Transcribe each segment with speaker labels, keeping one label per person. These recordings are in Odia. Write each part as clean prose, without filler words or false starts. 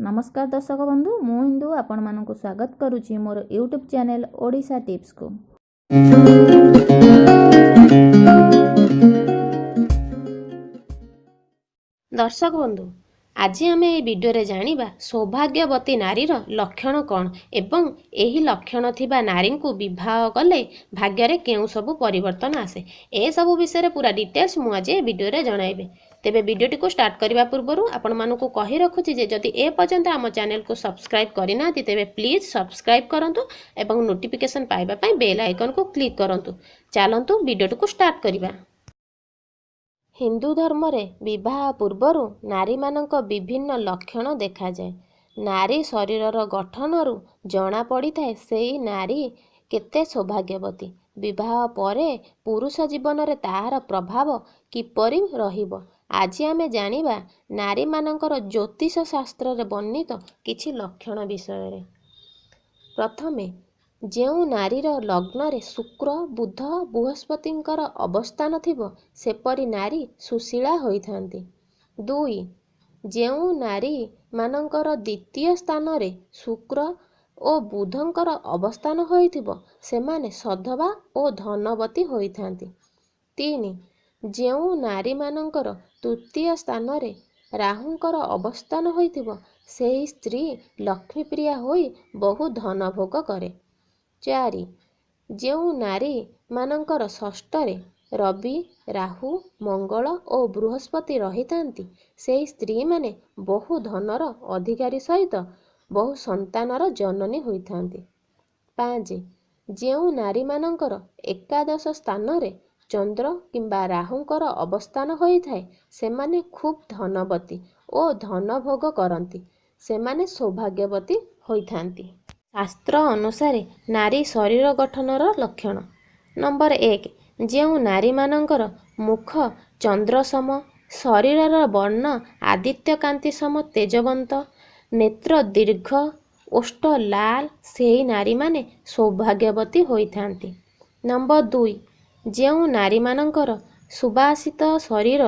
Speaker 1: ନମସ୍କାର ଦର୍ଶକ ବନ୍ଧୁ, ମୁଁ ଇନ୍ଦୁ ଆପଣମାନଙ୍କୁ ସ୍ୱାଗତ କରୁଛି ମୋର ୟୁଟ୍ୟୁବ୍ ଚ୍ୟାନେଲ୍ ଓଡ଼ିଶା ଟିପ୍ସକୁ।
Speaker 2: ଦର୍ଶକ ବନ୍ଧୁ, ଆଜି ଆମେ ଏହି ଭିଡ଼ିଓରେ ଜାଣିବା ସୌଭାଗ୍ୟବତୀ ନାରୀର ଲକ୍ଷଣ କ'ଣ ଏବଂ ଏହି ଲକ୍ଷଣ ଥିବା ନାରୀଙ୍କୁ ବିବାହ କଲେ ଭାଗ୍ୟରେ କେଉଁ ସବୁ ପରିବର୍ତ୍ତନ ଆସେ। ଏସବୁ ବିଷୟରେ ପୁରା ଡିଟେଲ୍ସ ମୁଁ ଆଜି ଏ ଭିଡ଼ିଓରେ ଜଣାଇବି। ତେବେ ଭିଡ଼ିଓଟିକୁ ଷ୍ଟାର୍ଟ କରିବା ପୂର୍ବରୁ ଆପଣମାନଙ୍କୁ କହି ରଖୁଛି ଯେ ଯଦି ଏ ପର୍ଯ୍ୟନ୍ତ ଆମ ଚ୍ୟାନେଲକୁ ସବସ୍କ୍ରାଇବ୍ କରିନାହାନ୍ତି, ତେବେ ପ୍ଲିଜ୍ ସବସ୍କ୍ରାଇବ୍ କରନ୍ତୁ ଏବଂ ନୋଟିଫିକେସନ୍ ପାଇବା ପାଇଁ ବେଲ୍ ଆଇକନ୍କୁ କ୍ଲିକ୍ କରନ୍ତୁ। ଚାଲନ୍ତୁ ଭିଡ଼ିଓଟିକୁ ଷ୍ଟାର୍ଟ କରିବା। ହିନ୍ଦୁ ଧର୍ମରେ ବିବାହ ପୂର୍ବରୁ ନାରୀମାନଙ୍କ ବିଭିନ୍ନ ଲକ୍ଷଣ ଦେଖାଯାଏ। ନାରୀ ଶରୀରର ଗଠନରୁ ଜଣାପଡ଼ିଥାଏ ସେଇ ନାରୀ କେତେ ସୌଭାଗ୍ୟବତୀ। ବିବାହ ପରେ ପୁରୁଷ ଜୀବନରେ ତାହାର ପ୍ରଭାବ କିପରି ରହିବ, ଆଜି ଆମେ ଜାଣିବା ନାରୀମାନଙ୍କର ଜ୍ୟୋତିଷ ଶାସ୍ତ୍ରରେ ବର୍ଣ୍ଣିତ କିଛି ଲକ୍ଷଣ ବିଷୟରେ। ପ୍ରଥମେ, ଯେଉଁ ନାରୀର ଲଗ୍ନରେ ଶୁକ୍ର, ବୁଧ, ବୃହସ୍ପତିଙ୍କର ଅବସ୍ଥାନ ଥିବ, ସେପରି ନାରୀ ସୁଶୀଳା ହୋଇଥାନ୍ତି। ଦୁଇ, ଯେଉଁ ନାରୀମାନଙ୍କର ଦ୍ୱିତୀୟ ସ୍ଥାନରେ ଶୁକ୍ର ଓ ବୁଧଙ୍କର ଅବସ୍ଥାନ ହୋଇଥିବ, ସେମାନେ ସଧବା ଓ ଧନବତୀ ହୋଇଥାନ୍ତି। ତିନି, ଯେଉଁ ନାରୀମାନଙ୍କର ତୃତୀୟ ସ୍ଥାନରେ ରାହୁଙ୍କର ଅବସ୍ଥାନ ହୋଇଥିବ, ସେହି ସ୍ତ୍ରୀ ଲକ୍ଷ୍ମୀପ୍ରିୟା ହୋଇ ବହୁ ଧନ ଭୋଗ କରେ। ଚାରି, ଯେଉଁ ନାରୀମାନଙ୍କର ଷଷ୍ଠରେ ରବି, ରାହୁ, ମଙ୍ଗଳ ଓ ବୃହସ୍ପତି ରହିଥାନ୍ତି, ସେହି ସ୍ତ୍ରୀମାନେ ବହୁ ଧନର ଅଧିକାରୀ ସହିତ ବହୁ ସନ୍ତାନର ଜନନୀ ହୋଇଥାନ୍ତି। ପାଞ୍ଚ, ଯେଉଁ ନାରୀମାନଙ୍କର ଏକାଦଶ ସ୍ଥାନରେ ଚନ୍ଦ୍ର କିମ୍ବା ରାହୁଙ୍କର ଅବସ୍ଥାନ ହୋଇଥାଏ, ସେମାନେ ଖୁବ୍ ଧନବତୀ ଓ ଧନଭୋଗ କରନ୍ତି। ସେମାନେ ସୌଭାଗ୍ୟବତୀ ହୋଇଥାନ୍ତି। ଶାସ୍ତ୍ର ଅନୁସାରେ ନାରୀ ଶରୀର ଗଠନର ଲକ୍ଷଣ। ନମ୍ବର 1, ଯେଉଁ ନାରୀମାନଙ୍କର ମୁଖ ଚନ୍ଦ୍ରସମ, ଶରୀରର ବର୍ଣ୍ଣ ଆଦିତ୍ୟକାନ୍ତି ସମ ତେଜବନ୍ତ, ନେତ୍ର ଦୀର୍ଘ, ଓଷ୍ଠ ଲାଲ, ସେହି ନାରୀମାନେ ସୌଭାଗ୍ୟବତୀ ହୋଇଥାନ୍ତି। ନମ୍ବର 2, ଯେଉଁ ନାରୀମାନଙ୍କର ସୁବାସିତ ଶରୀର,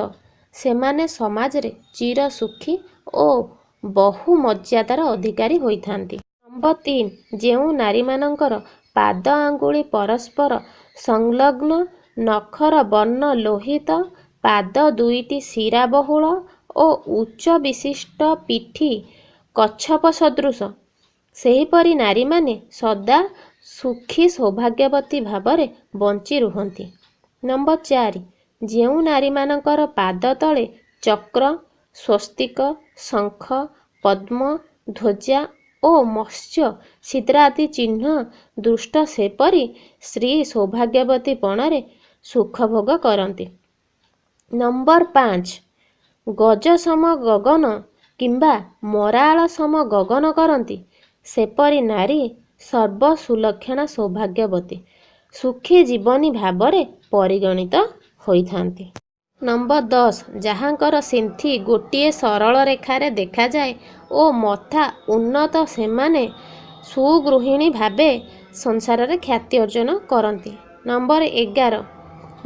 Speaker 2: ସେମାନେ ସମାଜରେ ଚିର ସୁଖୀ ଓ ବହୁ ମର୍ଯ୍ୟାଦାର ଅଧିକାରୀ ହୋଇଥାନ୍ତି। ନମ୍ବର 3, ଯେଉଁ ନାରୀମାନଙ୍କର ପାଦ ଆଙ୍ଗୁଳି ପରସ୍ପର ସଂଲଗ୍ନ, ନଖର ବର୍ଣ୍ଣ ଲୋହିତ, ପାଦ ଦୁଇଟି ଶିରାବହୁଳ ଓ ଉଚ୍ଚ ବିଶିଷ୍ଟ, ପିଠି କଚ୍ଛପ ସଦୃଶ, ସେହିପରି ନାରୀମାନେ ସଦା ସୁଖୀ ସୌଭାଗ୍ୟବତୀ ଭାବରେ ବଞ୍ଚି ରୁହନ୍ତି। ନମ୍ବର 4, ଯେଉଁ ନାରୀମାନଙ୍କର ପାଦ ତଳେ ଚକ୍ର, ସ୍ୱସ୍ତିକ, ଶଙ୍ଖ, ପଦ୍ମ, ଧ୍ୱଜା ଓ ମତ୍ସ୍ୟ ଛିଦ୍ର ଆଦି ଚିହ୍ନ ଦୃଷ୍ଟ, ସେପରି ସ୍ତ୍ରୀ ସୌଭାଗ୍ୟବତୀ ପଣରେ ସୁଖଭୋଗ କରନ୍ତି। ନମ୍ବର 5, ଗଜ ସମ ଗଗନ କିମ୍ବା ମରାଳ ସମ ଗଗନ କରନ୍ତି, ସେପରି ନାରୀ ସର୍ବସୁଲକ୍ଷଣା ସୌଭାଗ୍ୟବତୀ ସୁଖୀ ଜୀବନୀ ଭାବରେ ପରିଗଣିତ ହୋଇଥାନ୍ତି। ନମ୍ବର 10, ଯାହାଙ୍କର ସିନ୍ଥି ଗୋଟିଏ ସରଳ ରେଖାରେ ଦେଖାଯାଏ ଓ ମଥା ଉନ୍ନତ, ସେମାନେ ସୁଗୃହିଣୀ ଭାବେ ସଂସାରରେ ଖ୍ୟାତି ଅର୍ଜନ କରନ୍ତି। ନମ୍ବର 11,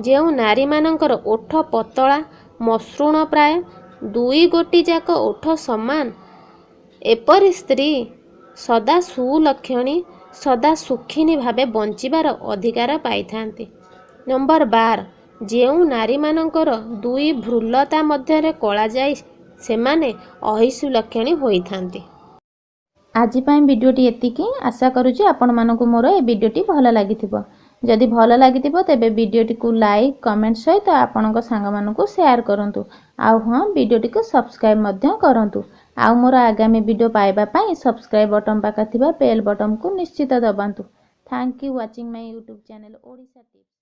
Speaker 2: ଯେଉଁ ନାରୀମାନଙ୍କର ଓଠ ପତଳା ମସୃଣ, ପ୍ରାୟ ଦୁଇ ଗୋଟି ଯାକ ଓଠ ସମାନ, ଏପରି ସ୍ତ୍ରୀ ସଦା ସୁଲକ୍ଷଣୀ, ସଦା ସୁଖିନୀ ଭାବେ ବଞ୍ଚିବାର ଅଧିକାର ପାଇଥାନ୍ତି। ନମ୍ବର 12, ଯେଉଁ ନାରୀମାନଙ୍କର ଦୁଇ ଭ୍ରୂଲତା ମଧ୍ୟରେ କଳାଯାଇ, ସେମାନେ ଅହିସୁଲକ୍ଷଣୀ ହୋଇଥାନ୍ତି।
Speaker 1: ଆଜି ପାଇଁ ଭିଡ଼ିଓଟି ଏତିକି। ଆଶା କରୁଛି ଆପଣମାନଙ୍କୁ ମୋର ଏ ଭିଡ଼ିଓଟି ଭଲ ଲାଗିଥିବ। ଯଦି ଭଲ ଲାଗିଥିବ, ତେବେ ଭିଡ଼ିଓଟିକୁ ଲାଇକ୍, କମେଣ୍ଟ ସହିତ ଆପଣଙ୍କ ସାଙ୍ଗମାନଙ୍କୁ ସେୟାର କରନ୍ତୁ। ଆଉ ହଁ, ଭିଡ଼ିଓଟିକୁ ସବସ୍କ୍ରାଇବ୍ ମଧ୍ୟ କରନ୍ତୁ। ଆଉ ମୋର ଆଗାମୀ ଭିଡ଼ିଓ ପାଇବା ପାଇଁ ସବସ୍କ୍ରାଇବ୍ ବଟନ୍ ପାଖରେ ଥିବା ବେଲ୍ ବଟନ୍କୁ ନିଶ୍ଚିତ ଦବାନ୍ତୁ। Thank you watching my YouTube channel Odisha tips.